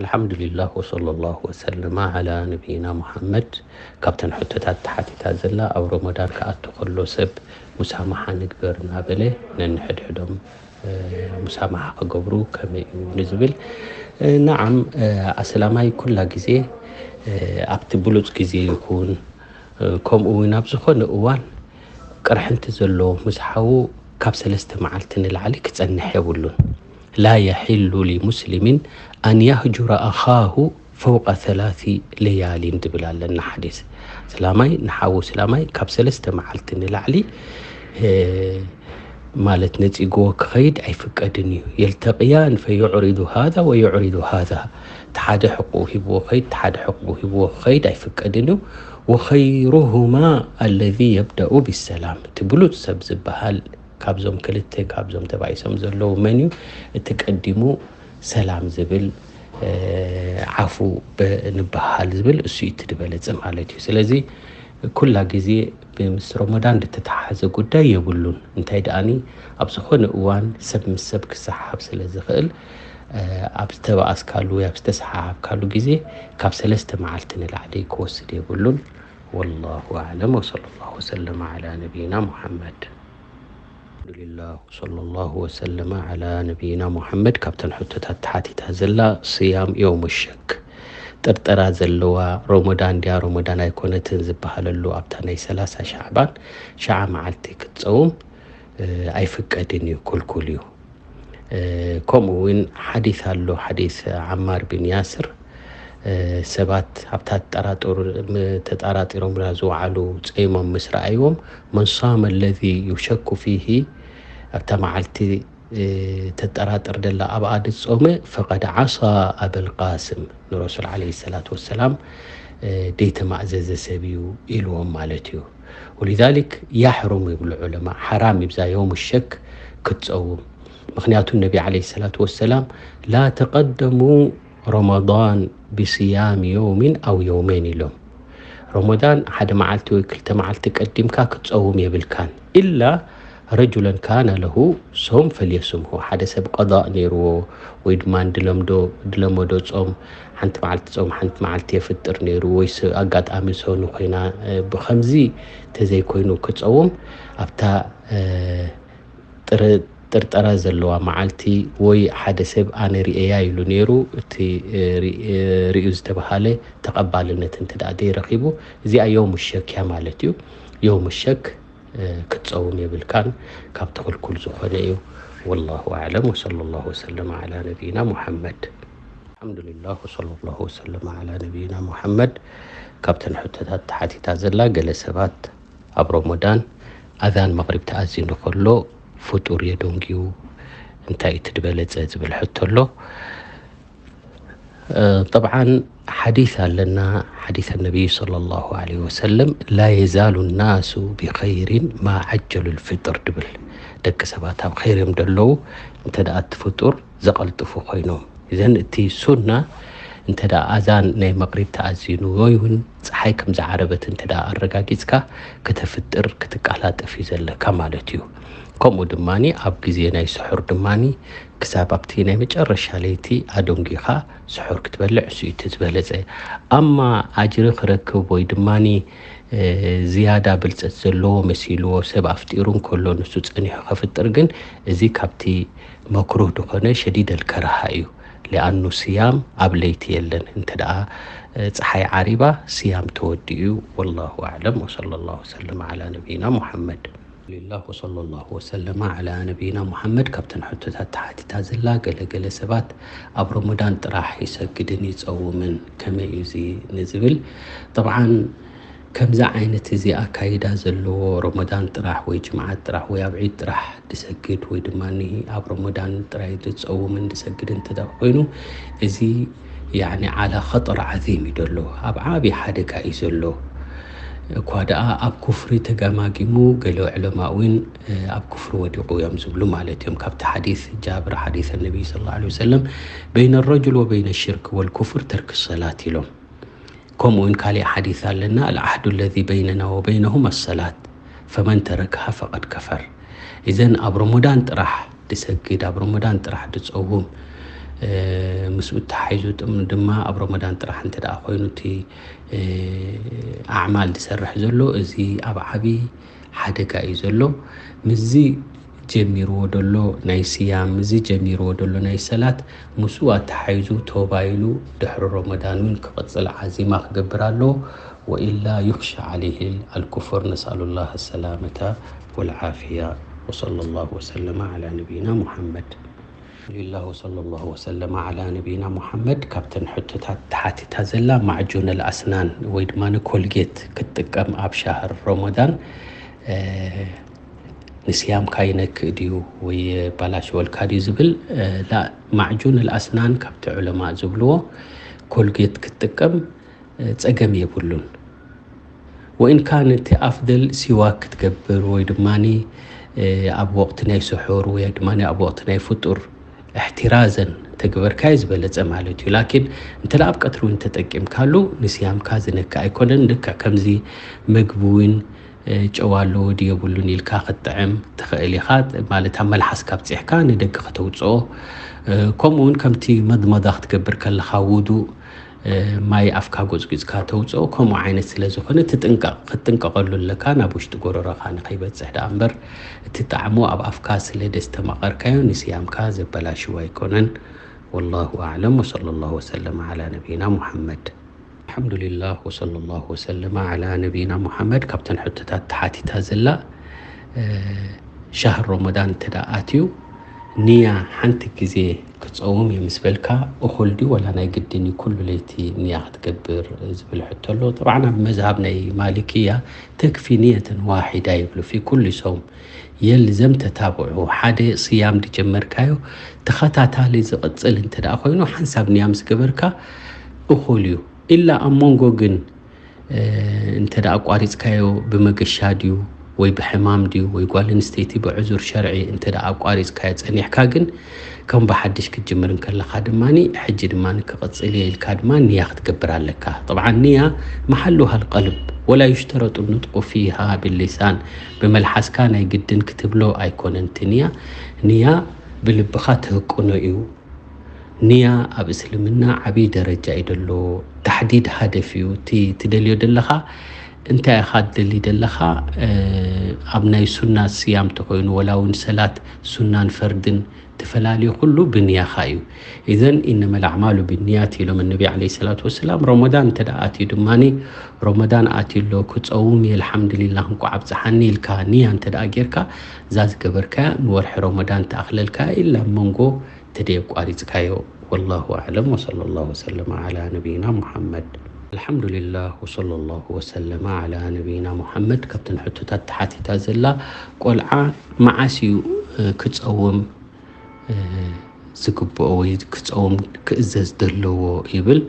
ኣልሓምዱሊላህ ወሰለላሁ ወሰለማ ዓላ ነቢይና ሙሓመድ። ካብተን ሕቶታት ተሓቲታ ዘላ፣ ኣብ ረመዳን ክኣቱ ከሎ ሰብ ሙሳማሓ ንግበር እናበለ ነንሕድሕዶም፣ እ፣ ሙሳማሓ ክገብሩ ከመይ እዩ ንዝብል፣ እ፣ ነዓም፣ እ፣ ኣስላማይ ኩላ ግዜ፣ እ፣ ኣብቲ ብሉፅ ግዜ ይኹን፣ እ፣ ከምኡ እውን ኣብ ዝኾነ እዋን ቅርሕንቲ ዘለዎ ምስ ሓዉ ካብ ሰለስተ መዓልቲ ንላዕሊ ክጸንሕ የብሉን። ላ የሒሉ ሊሙስሊሚን ኣን ያህጁረ ኣኻሁ ፈውቀ ሰላሲ ለያሊን ዝብል ኣለና ሓዲስ። እስላማይ ንሓዉ እስላማይ ካብ ሰለስተ መዓልቲ ንላዕሊ፣ እ፣ ማለት ነጺግዎ ክኸይድ ኣይፍቀድን እዩ። የልተቅያን ፈዩዕሪዱ ሃዛ ወዩዕሪዱ ሃዛ። እቲ ሓደ ሕቁ ሂብዎ ክኸይድ፣ እቲ ሓደ ሕቁ ሂብዎ ክኸይድ ኣይፍቀድን እዩ። ወኸይሩሁማ ኣለዚ የብደኡ ቢሰላም። እቲ ብሉጽ ሰብ ዝበሃል ካብዞም ክልተ፣ ካብዞም ተባኢሶም ዘለዉ መን እዩ? እቲ ቀዲሙ ሰላም ዝብል፣ እ፣ ዓፉ በ-፣ ንበሃል ዝብል እሱ እዩ እቲ ዝበለጸ ማለት እዩ። ስለዚ ኩላ ግዜ ምስ ረመዳን ዝተተሓሓዘ ጉዳይ የብሉን። እንታይ ደኣኒ ኣብ ዝኾነ እዋን ሰብ ምስ ሰብ ክሰሓሓብ ስለ ዝኽእል፣ እ፣ ኣብ ዝተባኣስካሉ ወይ ኣብ ዝተሰሓሓብካሉ ግዜ ካብ ሰለስተ መዓልቲ ንላዕሊ ክወስድ የብሉን። ወላሁ ኣዕለም ወሰለላሁ ወሰለመ ዓላ ነቢይና ሙሓመድ። ኣልሓምዱሊላህ ወሰለላሁ ወሰለመ ዓላ ነቢይና ሙሓመድ። ካብተን ሕቶታት ተሓቲታ ዘላ ስያም የውም ሸክ፣ ጥርጠራ ዘለዋ፣ ረመዳን ድያ ረመዳን ኣይኮነትን ዝበሃለሉ ኣብታ ናይ ሰላሳ ሻዕባን ሸዓ መዓልቲ ክትጸውም፣ እ፣ ኣይፍቀድን እዩ፣ ክልኩል እዩ። እ፣ ከምኡ እውን ሓዲስ ኣሎ፣ ሓዲስ ዓማር ቢን ያስር፣ እ፣ ሰባት ኣብታ ተጠራጠሩ-፣ ም-፣ ተጠራጢሮምላ ዝወዓሉ ጸይሞም ምስ ረኣይዎም፣ መን ሳመ ለዚ ዩሸኩ ፊሂ፣ ኣብታ መዓልቲ፣ እ፣ ተጠራጥር ደላ ኣብኣ ዝጾመ፣ ፈቀድ ዓሳ ኣበል ቃስም፣ ንረሱል ዓለይሂ ሰላቱ ወሰላም፣ እ፣ ደይተማእዘዘ ሰብ እዩ ኢልዎም ማለት እዩ። ወሊዛሊክ ያሕሩም ይብሉ ዑለማ፣ ሓራም ይብዛ የውም ሸክ ክትጸውም። ምኽንያቱ ነቢ ዓለይሂ ሰላቱ ወሰላም፣ ላ ተቀደሙ ረመዳን ብስያም የውሚን ኣው የውመይን ኢሎም። ረመዳን ሓደ መዓልቲ ወይ ክልተ መዓልቲ ቀዲምካ ክትጸውም የብልካን። ኢላ ረጁለን ካነ ለሁ ሶም ፈልየሱምሁ። ሓደ ሰብ ቀዳእ ነይርዎ ወይ ድማ ድለምዶ-፣ ድለመዶ ጾም፣ ሓንቲ መዓልቲ ጾም፣ ሓንቲ መዓልቲ የፍጥር ነይሩ፣ ወይ ስ-፣ ኣጋጣሚ ሰኑ ኮይና፣ እ፣ ብኸምዚ ተዘይኮይኑ ክጸውም፣ ኣብታ፣ እ፣ ጥር-፣ ጥርጠራ ዘለዋ መዓልቲ፣ ወይ ሓደ ሰብ ኣነ ርእያ ኢሉ ነይሩ፣ እቲ፣ እ፣ ሪ-፣ እ፣ ርእዩ ዝተባሃለ ተቐባልነት እንተ ደኣ ዘይረኺቡ፣ እዚኣ የውም ሸክ እያ ማለት እዩ። የውም ሸክ፣ እ፣ ክትጸውም የብልካን፣ ካብ ትኽልኩል ዝኾነ እዩ። ወላሁ ኣዕለም፣ ወሰለላሁ ወሰለም ዓላ ነቢይና ሙሓመድ። ኣልሓምዱሊላህ ወሰለላሁ ወሰለም ዓላ ነቢይና ሙሓመድ። ካብተን ሕቶታት ተሓቲታ ዘላ፣ ገለ ሰባት ኣብ ረመዳን ኣዛን መቕሪብ ተኣዚኑ ከሎ ፍጡር የደንግዩ፣ እንታይ እቲ ዝበለጸ ዝብል ሕቶ ኣሎ። እ፣ ጠብዓን ሓዲስ ኣለና፣ ሓዲስ ነቢይ ሰለላሁ ዐለይሂ ወሰለም፣ ላ የዛሉ ናሱ ቢኸይሪን ማ ዐጀሉ ልፍጥር ድብል። ደቂ ሰባት ኣብ ኸይር እዮም ደለዉ፣ እንተ ደኣ እቲ ፍጡር ዘቐልጥፉ ኮይኖም። እዘን እቲ ሱና፣ እንተ ደኣ ኣዛን ናይ መቕሪብ ተኣዚኑ ወይ እውን ጸሓይ ከም ዝዓረበት እንተ ደኣ ኣረጋጊጽካ፣ ከተፍጥር ክትቀላጠፍ እዩ ዘለካ ማለት እዩ። ከምኡ ድማኒ ኣብ ግዜ ናይ ስሑር ድማኒ ክሳብ ኣብቲ ናይ መጨረሻ ለይቲ ኣደንጊኻ ስሑር ክትበልዕ እሱ እዩ እቲ ዝበለጸ። ኣማ ኣጅሪ ክረክብ ወይ ድማኒ፣ እ፣ ዝያዳ ብልጸት ዘለዎ መሲልዎ ሰብ ኣፍጢሩ እንከሎ ንሱ ጸኒሑ ከፍጥር ግን እዚ ካብቲ መክሩህ ድኾነ ሸዲድ ኣልከራሃ እዩ። ሊኣኑ ስያም ኣብ ለይቲ የለን። እንተ ደኣ፣ እ፣ ጸሓይ ዓሪባ ስያም ተወዲኡ እዩ። ወላሁ ኣዕለም ወሰለላሁ ወሰለም ዓላ ነቢይና ሙሐመድ። ኣልሓምዱሊላህ ወሰለላሁ ወሰለመ ዓላ ነቢይና ሙሐመድ። ካብተን ሕቶታት ተሓቲታ ዘላ፣ ገለ ገለ ሰባት ኣብ ረመዳን ጥራሕ ይሰግድን ይጸውምን፣ ከመይ እዩ እዚ ንዝብል? ጠብዓን ከምዚ ዓይነት እዚ ኣካይዳ ዘለዎ፣ ረመዳን ጥራሕ ወይ ጅምዓት ጥራሕ ወይ ኣብ ዒድ ጥራሕ ድሰግድ ወይ ድማ ኣብ ረመዳን ጥራይ ዝጸውምን ድሰግድ እንተ ደኣ ኮይኑ፣ እዚ ያዕኒ ዓላ ኸጠር ዓዚም እዩ ዘሎ፣ ኣብ ዓቢ ሓደጋ እዩ ዘሎ። እኳ ደኣ ኣብ ኩፍሪ ተገማጊሙ፣ ገለ ዑለማ እውን፣ እ፣ ኣብ ኩፍሪ ወዲቑ እዮም ዝብሉ ማለት እዮም። ካብቲ ሓዲስ ጃብር፣ ሓዲስ ነቢይ ሰለላሁ ዐለይሂ ወሰለም፣ በይነ ረጁል ወበይነ ሽርክ ወልኩፍር ተርክ ሰላት ኢሎም። ከምኡ እውን ካሊእ ሓዲስ ኣለና፣ ኣልዓህዱ ለዚ በይነና ወበይነሁም ኣሰላት ፈመን ተረከሃ ፈቀድ ከፈር። እዘን ኣብ ረመዳን ጥራሕ ድሰግድ፣ ኣብ ረመዳን ጥራሕ ድጸውም፣ ምስኡ ተሓይዙ ድማ ኣብ ረመዳን ጥራሕ እንተ ደኣ ኮይኑ እቲ ኣዕማል ዝሰርሕ ዘሎ፣ እዚ ኣብ ዓቢ ሓደጋ እዩ ዘሎ። ምስዚ ጀሚርዎ ዘሎ ናይ ስያም፣ ምስዚ ጀሚርዎ ዘሎ ናይ ሰላት፣ ምስኡ ኣተሓይዙ ተውባ ኢሉ ድሕሪ ረመዳን እውን ክቕጽል ዓዚማ ክገብር ኣለዎ። ወኢላ ዩኽሻ ዓለይህ ኣልኩፍር። ነስኣሉላህ ሰላመተ ወልዓፍያ። ወሰለላሁ ወሰለመ ዓላ ነቢይና ሙሐመድ። ኣልሐምዱሊላህ ወሰለላሁ ወሰለመ ዓላ ነቢይና ሙሐመድ። ካብተን ሕቶታት ተሓቲታ ዘላ ማዕጁን ኣልኣስናን ወይ ድማ ኮልጌት ክትጥቀም ኣብ ሻህር ረመዳን ንስያምካ ይነክእ ድዩ ወይ የባላሽወልካ ድዩ ዝብል፣ ላ፣ ማዕጁን ኣልኣስናን ካብቲ ዑለማ ዝብልዎ ኮልጌት ክትጥቀም ጸገም የብሉን። ወኢን ካን እቲ ኣፍደል ሲዋክ ክትገብር ወይ ድማ ኣብ ወቕቲ ናይ ስሑር ወይ ድማ ኣብ ወቕቲ ናይ ፍጡር እሕትራዘን ተግበርካዮ ዝበለጸ ማለት እዩ። ላኪን እንተ ኣብ ቀትሪ እውን ተጠቂምካሉ ንስያምካ ዝነክእ ኣይኮነን። ልክዕ ከምዚ መግቢ እውን ጨው ኣለዎ ድዩ የብሉን ኢልካ ክትጥዕም ትኽእል ኢኻ። ማለት ኣብ መልሓስካ ኣብጺሕካ ንደገ ከተውፅኦ፣ ከምኡ እውን ከምቲ መድመዳ ክትገብር ከለኻ ውዱእ ማይ ኣፍካ ጎጽጊጽካ ተውፅኦ ከምኡ ዓይነት ስለ ዝኾነ ትጥንቀቕ፣ ክትጥንቀቐሉ ኣለካ። ናብ ውሽጢ ጎረሮኻ ንኸይበጽሕ ደኣ እምበር እቲ ጣዕሙ ኣብ ኣፍካ ስለ ደስተማቐርካዮ ንስያምካ ዘበላሽው ኣይኮነን። ወላሁ ኣዕለም ወሰለላሁ ወሰለም ዓላ ነቢይና ሙሐመድ። ኣልሐምዱሊላህ ወሰለላሁ ወሰለመ ዓላ ነቢይና ሙሐመድ። ካብተን ሕቶታት ተሓቲታ ዘላ ሻህር ረመዳን እንተ ደኣ ኣትዩ ንያ ሓንቲ ግዜ ክጸውም እየ ምስ በልካ እኹል ድዩ ወላ ናይ ግድን እዩ ኩሉ ለይቲ ንያ ክትገብር ዝብል ሕቶ ኣሎ። ጠብዓን ኣብ መዝሃብ ናይ ማሊክያ ተክፊ ንየተን ዋሒዳ ይብሉ ፊ ኩሉ ሰውም የልዘም ተታብዑ። ሓደ ስያም ዝጀመርካዮ ተኸታታሊ ዝቕጽል እንተ ደኣ ኮይኑ ሓንሳብ ንያ ምስ ገበርካ እኹል እዩ። ኢላ ኣብ መንጎ ግን እንተ ደኣ ኣቋሪጽካዮ ብመገሻ ድዩ ወይ ብሕማም ድዩ ወይ ጓል ኣንስተይቲ ብዕዙር ሸርዒ እንተ ደኣ ኣቋሪጽካዮ ጸኒሕካ ግን ከም ብሓድሽ ክትጅምር እንከለኻ ድማ ሕጂ ድማ ክቕጽል እየ ኢልካ ድማ ንያ ክትገብር ኣለካ። ጠብዓን ንያ መሓሉሃ ኣልቀልብ ወላ ዩሽተረጡ ኑጥቁ ፊሃ ብሊሳን ብመልሓስካ ናይ ግድን ክትብሎ ኣይኮነን። እቲ ንያ ንያ ብልብኻ ትህቅኖ እዩ። ንያ ኣብ እስልምና ዓብዪ ደረጃ እዩ ደሎ። ታሕዲድ ሃደፍ እዩ። እቲ ትደልዮ ደለኻ እንታይ ኢኻ ትደሊ ደለኻ? ኣብ ናይ ሱና ስያም ተኾይኑ ወላ እውን ሰላት ሱናን ፈርድን ተፈላልዩ ኩሉ ብንያኻ እዩ። ኢዘን ኢነመል ኣዕማሉ ብንያት ኢሎም ነቢ ዓለይሂ ሰላቱ ወሰላም። ረመዳን እንተ ደኣ ኣትዩ ድማ ረመዳን ኣትዩ ኣሎ ክጸውም እየ ኣልሓምዱሊላህ እንኳዕ ኣብጽሓኒ ኢልካ ንያ እንተ ደኣ ጌርካ እዛ ዝገበርካያ ንወርሒ ረመዳን ተኣኽለልካ ኢላ ኣብ መንጎ ተደይ ኣቋሪጽካዮ። ወላሁ ኣዕለም ወሰለላሁ ወሰለመ ዓላ ነቢይና ሙሐመድ። ኣልሓምዱሊላህ ወሰለላሁ ወሰለመ ዓላ ነቢይና ሙሐመድ። ካብተን ሕቶታት ተሓቲታ ዘላ ቆልዓ መዓስ እዩ ክጸውም ዝግብኦ ወይ ክጸውም ክእዘዝ ዘለዎ ይብል።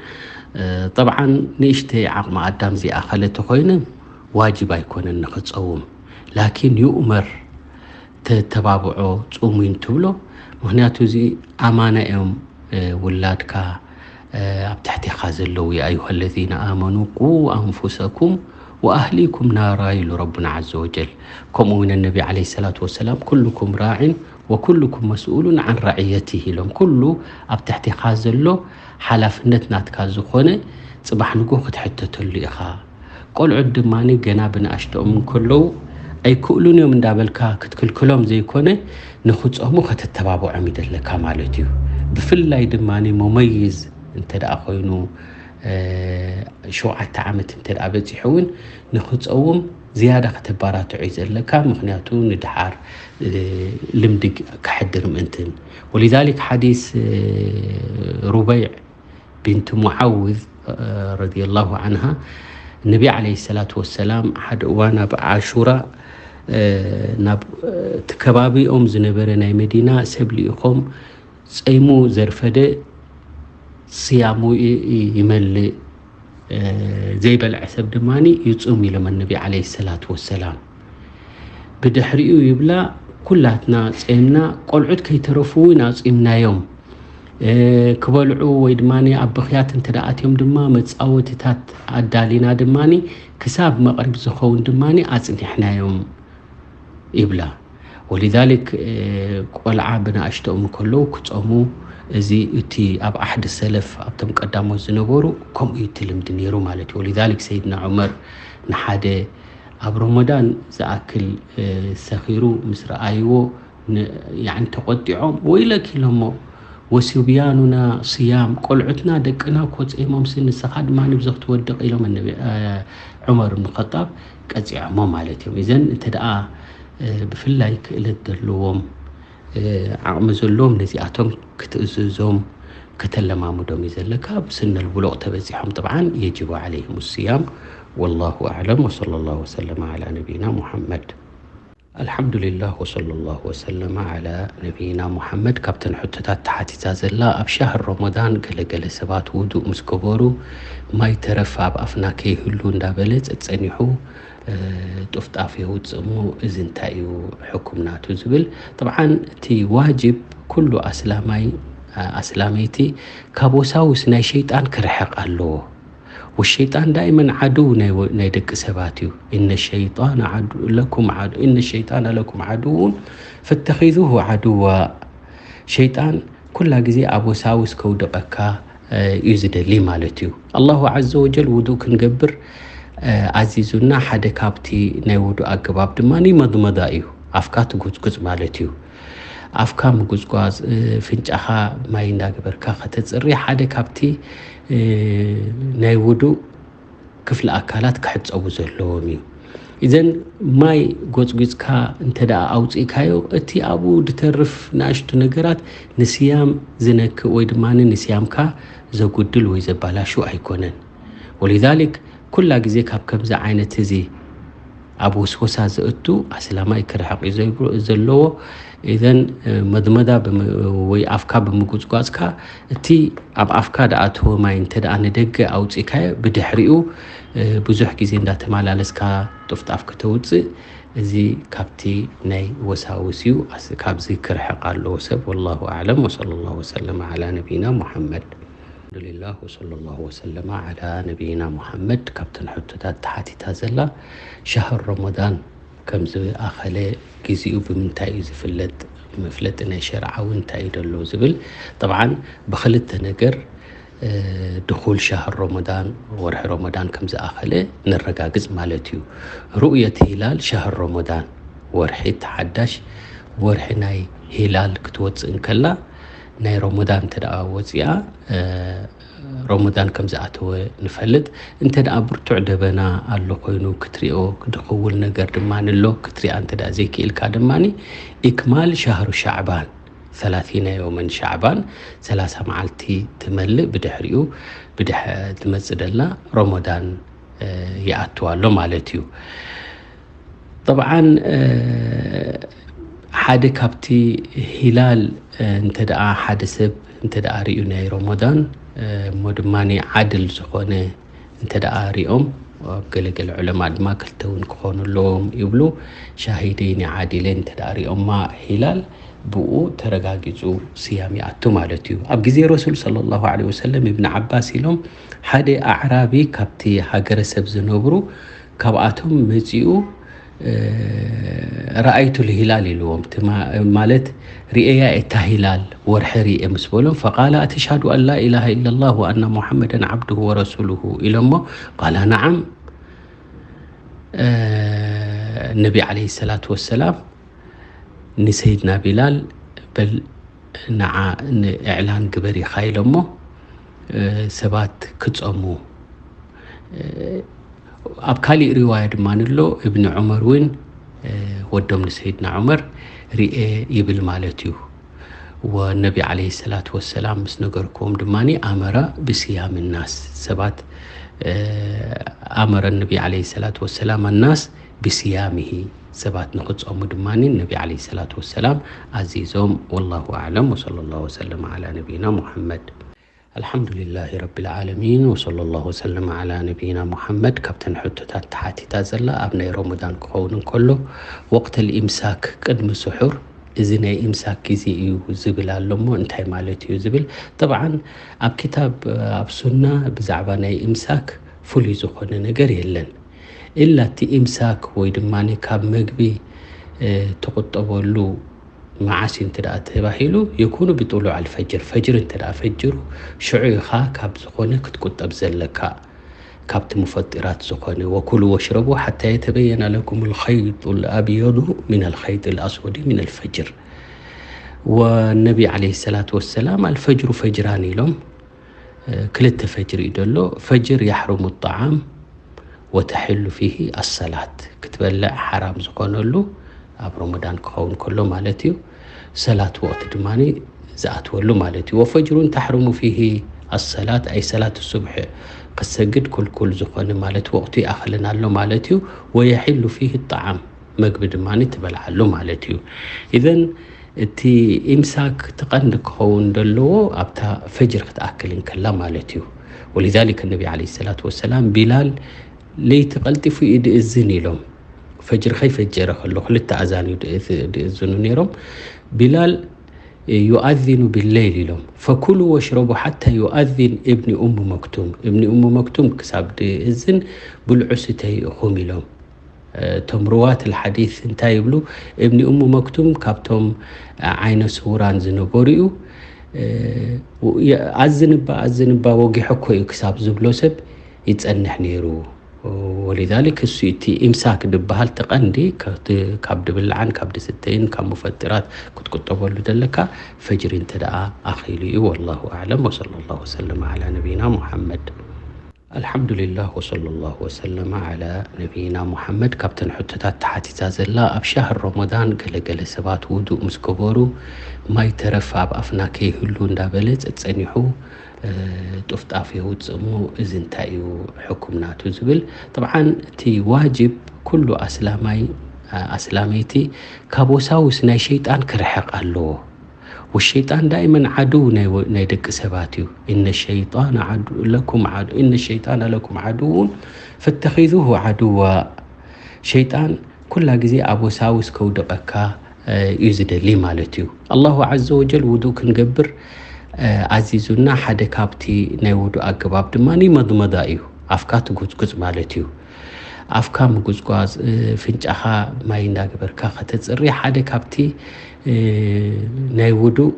ጠብዓን ንእሽተይ ዓቕሚ ኣዳም ዝኣኸለ ተኾይነ ዋጅብ ኣይኮነን ንኽጸውም። ላኪን ይኡመር ተተባብዖ ጽሙይ እንትብሎ ምኽንያቱ እዚ ኣማና እዮም ውላድካ ኣብ ትሕቴኻ ዘለዉ። ያ ኣዩሃ ለዚነ ኣመኑ ቁ ኣንፉሰኩም ወኣህሊኩም ናራ ኢሉ ረቡና ዓዘ ወጀል። ከምኡ እውን ነቢ ዓለይሂ ሰላቱ ወሰላም ኩልኩም ራዕን ወኩልኩም መስኡሉን ዓን ራዕየትህ ኢሎም። ኩሉ ኣብ ትሕቴኻ ዘሎ ሓላፍነት ናትካ ዝኾነ ጽባሕ ንጎ ክትሕተተሉ ኢኻ። ቆልዑት ድማ ገና ብንኣሽቶኦም እንከለዉ ኣይክእሉን እዮም እንዳበልካ ክትክልክሎም ዘይኮነ ንኽጾሙ ከተተባብዖም ይደለካ ማለት እዩ። ብፍላይ ድማ ሙመይዝ እንተ ደኣ ኮይኑ ሸውዓተ ዓመት እንተ ደኣ በጺሑ እውን ንኽጸውም ዝያዳ ከተባራትዑ እዩ ዘለካ። ምኽንያቱ ንድሓር ልምዲ ከሕድር ምእንትን። ወሊዛሊክ ሓዲስ ሩበይዕ ቢንት ሙዓውዝ ረዲየላሁ ዓንሃ ነቢ ዓለይሂ ሰላቱ ወሰላም ሓደ እዋን ኣብ ዓሹራ ናብ እቲ ከባቢኦም ዝነበረ ናይ መዲና ሰብ ልኢኾም ጸይሙ ዘርፈደ ስያሙ ይመልእ፣ ዘይበልዐ ሰብ ድማ ይጹም ኢሎም ነቢ ዓለይሂ ሰላቱ ወሰላም። ብድሕሪኡ ይብላ ኩላትና ጸይምና፣ ቆልዑት ከይተረፉ እውን ኣጺምናዮም። ክበልዑ ወይ ድማ ኣብ ብኽያት እንተ ኣትዮም ድማ መጻወትታት ኣዳሊና ድማ ክሳብ መቕሪብ ዝኸውን ድማ ኣጽኒሕናዮም ይብላ። ወሊዛሊክ ቆልዓ ብንኣሽቶኦም ከለዉ ክጸሙ እዚ እቲ ኣብ ዓሕዲ ሰለፍ ኣብቶም ቀዳሞት ዝነበሩ ከምኡ እዩ እቲ ልምዲ ነይሩ ማለት እዩ። ወሊዛሊክ ሰይድና ዑመር ንሓደ ኣብ ረመዳን ዝኣክል ሰኺሩ ምስ ረኣይዎ ተቖጢዖም ወይለክ ኢሎሞ ወስብያኑና ስያም፣ ቆልዑትና ደቅና ኮፀይሞም ስንስኻ ድማ ንብዚ ክትወድቕ ኢሎም ዑመር ብን ኸጣብ ቀፂዖሞ ማለት እዮም። እዘን እንተ ደኣ ብፍላይ ክእለት ዘለዎም ዓቕሚ ዘለዎም ነዚኣቶም ክትእዝዞም ከተለማምዶም እዩ ዘለካ። ኣብ ስነል ቡሉቕ ተበፂሖም ጥብዓን የጅቡ ዓለይሂም ስያም። ወላሁ ኣዕለም ወሰለ ላሁ ወሰለመ ዓላ ነቢይና ሙሓመድ። ኣልሓምዱሊላህ ወሰለ ላሁ ወሰለመ ዓላ ነቢይና ሙሓመድ። ካብተን ሕቶታት ተሓቲታ ዘላ ኣብ ሻህር ረመዳን ገለገለ ሰባት ውዱእ ምስ ገበሩ ማይ ተረፍ ኣብ ኣፍና ከይህሉ እንዳበለ ጸጸኒሑ ጡፍጣፍ የውፅእ እሞ እዚ እንታይ እዩ ሕኩም ናቱ ዝብል። ጥብዓን እቲ ዋጅብ ኩሉ ኣስላማይ ኣስላመይቲ ካብ ወሳውስ ናይ ሸይጣን ክርሕቕ ኣለዎ። ወሸይጣን ዳይመን ዓድው ናይ ደቂ ሰባት እዩ። እነ ሸይጣን ለኩም ዓዱ እነ ሸይጣን ለኩም ዓድውን ፈተኺዙሁ ዓድዋ። ሸይጣን ኩላ ግዜ ኣብ ወሳውስ ከውድቐካ እዩ ዝደሊ ማለት እዩ። ኣላሁ ዓዘ ወጀል ውዱእ ክንገብር ኣዚዙና። ሓደ ካብቲ ናይ ውዱእ ኣገባብ ድማ መድመዳ እዩ። ኣፍካ ትጉፅጉፅ ማለት እዩ። ኣፍካ ምጉፅጓፅ፣ ፍንጫኻ ማይ እንዳገበርካ ከተፅሪ ሓደ ካብቲ ናይ ውዱእ ክፍሊ ኣካላት ክሕፀቡ ዘለዎም እዩ። እዘን ማይ ጎፅጒፅካ እንተ ደኣ ኣውፅእካዮ እቲ ኣብኡ ድተርፍ ንኣሽቱ ነገራት ንስያም ዝነክእ ወይ ድማ ንስያምካ ዘጉድል ወይ ዘባላሹ ኣይኮነን። ወሊዛሊክ ኩላ ግዜ ካብ ከምዚ ዓይነት እዚ ኣብ ወስወሳ ዘእቱ ኣስላማይ ክርሕቕ እዩ ዘይብ- ዘለዎ። ኢዘን መድመዳ ብም- ወይ ኣፍካ ብምጉፅጓፅካ እቲ ኣብ ኣፍካ ድኣተወ ማይ እንተ ደኣ ንደገ ኣውፂእካዮ ብድሕሪኡ ብዙሕ ግዜ እንዳተመላለስካ ጥፍጣፍ ከተውፅእ እዚ ካብቲ ናይ ወሳውስ እዩ። ኣስ- ካብዚ ክርሕቕ ኣለዎ ሰብ። ወላሁ ኣዕለም ወሰለ ላሁ ወሰለመ ዓላ ነቢይና ሙሓመድ። ኣልሓምዱሊላህ ወሰለ ላሁ ወሰለመ ዓላ ነቢይና ሙሓመድ። ካብተን ሕቶታት ተሓቲታ ዘላ ሻህር ረመዳን ከም ዝኣኸለ ግዜኡ ብምንታይ እዩ ዝፍለጥ? መፍለጢ ናይ ሸርዓ እውን እንታይ እዩ ደሎ ዝብል። ጠብዓን ብክልተ ነገር ድኹል ሻህር ረመዳን ወርሒ ረመዳን ከም ዝኣኸለ ነረጋግጽ ማለት እዩ። ሩእየት ሂላል ሻህር ረመዳን ወርሒ ተሓዳሽ ወርሒ ናይ ሂላል ክትወፅእ እንከላ ናይ ረመዳን እንተ ደኣ ወፂኣ ረመዳን ከም ዝኣተወ ንፈልጥ። እንተ ደኣ ብርቱዕ ደበና ኣሎ ኮይኑ ክትሪኦ ድኽውል ነገር ድማ ኣሎ ክትሪኣ እንተ ደኣ ዘይክኢልካ ድማ ኢክማል ሻህሩ ሻዕባን ሰላሲና የውመን ሻዕባን ሰላሳ መዓልቲ ትመልእ። ብድሕሪኡ ብድሕ- ትመጽእ ደላ ረመዳን ይኣትዋ ኣሎ ማለት እዩ። ጠብዓን ሓደ ካብቲ ሂላል እንተ ደኣ ሓደ ሰብ እንተ ደኣ ርእዩ ናይ ረመዳን እሞ ድማ ዓድል ዝኾነ እንተ ደኣ ሪኦም ኣብ ገለገለ ዑለማ ድማ ክልተ እውን ክኾኑ ኣለዎም ይብሉ። ሻሂደይኒ ዓዲለይን እንተ ደኣ ሪኦማ ሂላል ብኡ ተረጋጊጹ ስያም ይኣቱ ማለት እዩ። ኣብ ግዜ ረሱል ሰለላሁ ዐለይሂ ወሰለም እብን ዓባስ ኢሎም ሓደ ኣዕራቢ ካብቲ ሃገረሰብ ዝነብሩ ካብኣቶም መጺኡ ረኣይቱ ልሂላል ኢልዎም ማለት ርእያ እታ ሂላል ወርሒ ርእየ ምስ በሎም ፈቃለ ኣተሽሃዱ ኣን ላ ኢላሃ ኢላላህ ወኣና ሙሐመደን ዓብዱሁ ወረሱሉሁ ኢሎሞ ቃላ ነዓም ነቢ ዓለይሂ ሰላቱ ወሰላም ንሰይድና ቢላል በል ንዓ ንእዕላን ግበር ኢኻ ኢሎሞ ሰባት ክጸሙ ኣብ ካሊእ ሪዋያ ድማ ንሎ እብኒ ዑመር እውን ወዶም ንሰይድና ዑመር ርኤ ይብል ማለት እዩ። ወነቢ ዓለይሂ ሰላቱ ወሰላም ምስ ነገርክዎም ድማ ኣመረ ብስያም ናስ ሰባት ኣመረ ነቢ ዓለይሂ ሰላቱ ወሰላም ኣናስ ብስያምሂ ሰባት ንኽጸሙ ድማ ነቢ ዓለይሂ ሰላቱ ወሰላም ኣዚዞም። ወላሁ ኣዕለም ወሰለ ላሁ ወሰለም ዓላ ነቢይና ሙሐመድ። ኣልሓምዱሊላሂ ረቢል ዓለሚን ወሰለ ላሁ ወሰለም ዓላ ነቢይና ሙሐመድ። ካብተን ሕቶታት ተሓቲታ ዘላ ኣብ ናይ ረመዳን ክኸውን እንከሎ ወቅተል ኢምሳክ ቅድሚ ስሑር እዚ ናይ ኢምሳክ ግዜ እዩ ዝብል ኣሎ እሞ እንታይ ማለት እዩ ዝብል። ጠብዓን ኣብ ክታብ ኣብ ሱና ብዛዕባ ናይ ኢምሳክ ፍሉይ ዝኾነ ነገር የለን። ኢላ እቲ ኢምሳክ ወይ ድማ ካብ መግቢ ትቑጠበሉ መዓስ እዩ እንተ ደኣ ተባሂሉ፣ የኩኑ ብጥሉዕ ኣልፈጅር፣ ፈጅር እንተ ደኣ ፈጅሩ፣ ሽዑ ኢኻ ካብ ዝኾነ ክትቁጠብ ዘለካ፣ ካብቲ ሙፈጢራት ዝኾነ። ወኩሉ ወሽረቡ ሓታ የተበየና ለኩም ልኸይጡ ልኣብየዱ ሚን ልኸይጥ ልኣስወዲ ሚን ልፈጅር። ወነቢ ዓለይሂ ሰላቱ ወሰላም፣ ኣልፈጅሩ ፈጅራን ኢሎም። ክልተ ፈጅር እዩ ዘሎ። ፈጅር የሕሩሙ ጣዓም ወተሕሉ ፊሂ ኣሰላት፣ ክትበልዕ ሓራም ዝኾነሉ ኣብ ረመዳን ክኸውን ከሎ ማለት እዩ። ሰላት ወቕቲ ድማ ዝኣትወሉ ማለት እዩ። ወፈጅሩን ተሕሩሙ ፊሂ ኣሰላት፣ ኣይ ሰላት ሱብሒ ክትሰግድ ክልኩል ዝኾነ ማለት ወቕቱ ይኣኸልን ኣሎ ማለት እዩ። ወየሕሉ ፊሂ ጣዓም፣ መግቢ ድማ ትበልዓሉ ማለት እዩ። ኢዘን እቲ ኢምሳክ እቲ ቀንዲ ክኸውን ዘለዎ ኣብታ ፈጅር ክትኣክል እንከላ ማለት እዩ። ወሊዛሊክ ነቢ ዓለይሂ ሰላቱ ወሰላም ቢላል ለይቲ ቀልጢፉ እዩ ድእዝን ኢሎም። ፈጅር ከይፈጀረ ከሎ ክልተ ኣዛን እዩ ድእ-፣ ድእዝኑ ነይሮም። ቢላል ዩኣዚኑ ቢለይል ኢሎም። ፈኩሉ ወሽረቡ ሓታ ዩኣዚን እብኒ ኡሙ መክቱም። እብኒ ኡሙ መክቱም ክሳብ ድእዝን ብልዑ ስተዩ ኢኹም ኢሎም። እቶም ሩዋት ልሓዲስ እንታይ ይብሉ? እብኒ ኡሙ መክቱም ካብቶም ዓይነ ስውራን ዝነበሩ እዩ። ኣዝንባ፣ ኣዝንባ፣ ወጊሑ እኮ እዩ ክሳብ ዝብሎ ሰብ ይጸንሕ ነይሩ። ወሊዛሊክ እሱ እቲ ኢምሳክ ድበሃል ተቐንዲ ከ-፣ ካብ ድብልዓን ካብ ድስተይን ካብ ሙፈጢራት ክትቁጠበሉ ዘለካ ፈጅሪ እንተ ደኣ ኣኺሉ እዩ። ወላሁ ኣዕለም። ወሰለ ላሁ ወሰለም ዓላ ነቢይና ሙሓመድ። ኣልሓምዱሊላህ ወሰለ ላሁ ወሰለመ ዓላ ነቢይና ሙሓመድ። ካብተን ሕቶታት ተሓቲታ ዘላ፣ ኣብ ሻህር ረመዳን ገለገለ ሰባት ውዱእ ምስ ገበሩ ማይ ተረፍ ኣብ ኣፍና ከይህሉ እንዳበለ ጸጸኒሑ፣ እ፣ ጡፍጣፍ የውጽእ እሞ፣ እዚ እንታይ እዩ ሕኩም ናቱ ዝብል። ጥብዓን እቲ ዋጅብ ኩሉ ኣስላማይ፣ እ፣ ኣስላመይቲ ካብ ወሳውስ ናይ ሸይጣን ክርሕቕ ኣለዎ። ወሸይጣን ዳይመን ዓድው ናይ ወ-፣ ናይ ደቂ ሰባት እዩ። እነ ሸይጣን ዓዱ-፣ ለኩም ዓዱ-፣ እነ ሸይጣን ለኩም ዓድውን ፈተኺዙሁ ዓድዋ። ሸይጣን ኩላ ግዜ ኣብ ወሳውስ ከውድቐካ፣ እ፣ እዩ ዝደሊ ማለት እዩ። ኣላሁ ዓዘ ወጀል ውዱእ ክንገብር፣ እ፣ ኣዚዙና። ሓደ ካብቲ ናይ ውዱእ ኣገባብ ድማ መድመዳ እዩ። ኣፍካ ትጉጽጉጽ ማለት እዩ። ኣፍካ ምጉጽጓጽ፣ እ፣ ፍንጫኻ ማይ እንዳገበርካ ከተጽሪ ሓደ ካብቲ፣ እ፣ ናይ ውዱእ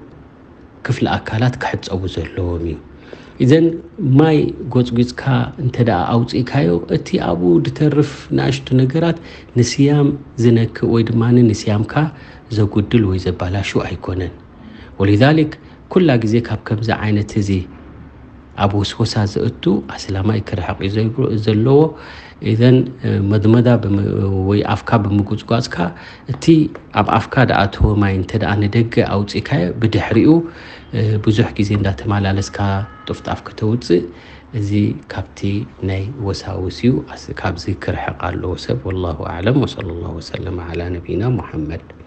ክፍሊ ኣካላት ክሕጸቡ ዘለዎም እዩ። እዘን ማይ ጎጽጒጽካ እንተ ደኣ ኣውጺእካዮ፣ እቲ ኣብኡ ድተርፍ ንኣሽቱ ነገራት ንስያም ዝነክእ ወይ ድማ ንስያምካ ዘጉድል ወይ ዘባላሹ ኣይኮነን። ወሊዛሊክ ኩላ ግዜ ካብ ከምዚ ዓይነት እዚ ኣብ ወስወሳ ዘእቱ ኣስላማይ ክርሕቕ እዩ ዘይብሉ-፣ ዘለዎ። ኢዘን፣ እ፣ መድመዳ ብም-፣ ወይ ኣፍካ ብምጉጽጓጽካ፣ እቲ ኣብ ኣፍካ ድኣተወ ማይ እንተ ደኣ ንደገ ኣውጺእካዮ፣ ብድሕሪኡ፣ እ፣ ብዙሕ ግዜ እንዳተመላለስካ ጥፍጣፍ ከተውጽእ፣ እዚ ካብቲ ናይ ወሳውስ እዩ። ኣስ-፣ ካብዚ ክርሕቕ ኣለዎ ሰብ። ወላሁ ኣዕለም። ወሰለ ላሁ ወሰለመ ዓላ ነቢይና ሙሓመድ።